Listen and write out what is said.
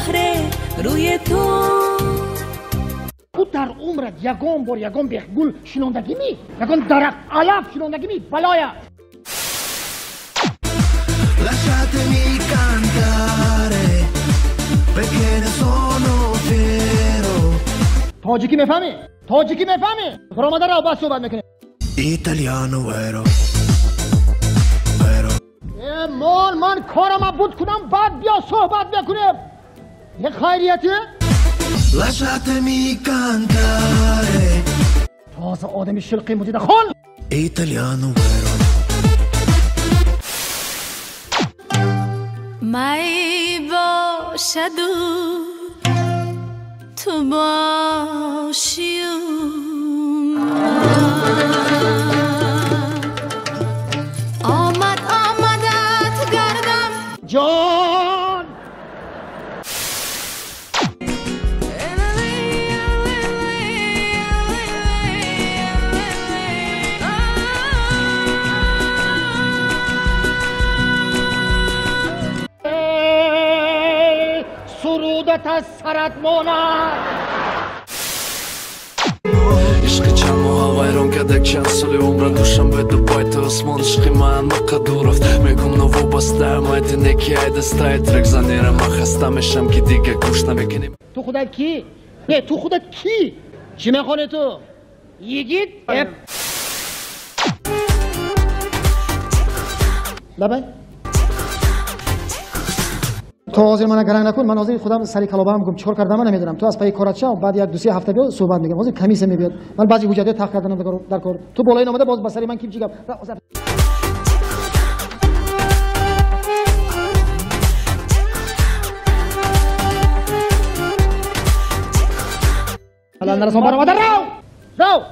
بهر روی تو. او در عمرت یگان بار یگان بیخ گل شنوندگی می، یگان درخت علف شنوندگی می بلایا. Lasciatemi cantare perché ne sono fiero. تاجیکی میفهمی؟ تاجیکی میفهمی؟ برآمده را بس صحبت میکنی. Italiano vero. Vero. مال من کارم بود کنم بعد بیا صحبت بکنیم. یه خیریتی؟ Lasciatemi cantare. تازه آدمی شلقی مدیده خون. Italiano vero. می باشد و تو باشی و آمد آمدت گردم جان. سرودت از سرت ماند. Ишқи чанд моҳа вайрон кардак чанд соли умра Душанбе Дубай то осмон ишқи ман Қадуров мегум новобастаам айди неки ай дастаи трек занера ман хаста мешам ки дига гӯш намекунем. Ту худат кӣ? Не, ту худат кӣ? Чӣ мехоҳӣ ту? Йигит? Лабай. То ҳозир мана гаранг накун, ман ҳозир худам сари калобаам гум чикор кардам ман намедонам. Ту аз пайи корат шав, баъд як ду се ҳафта биё суҳбат мекунем. Ҳозир комиссия мебиёд. Ман баъзе ҳуҷҷатҳои тахт карданам дар кор. Ту болои ин омада боз ба сари ман ким чӣ гап. Ҳала нарасон баромада рав! Рав!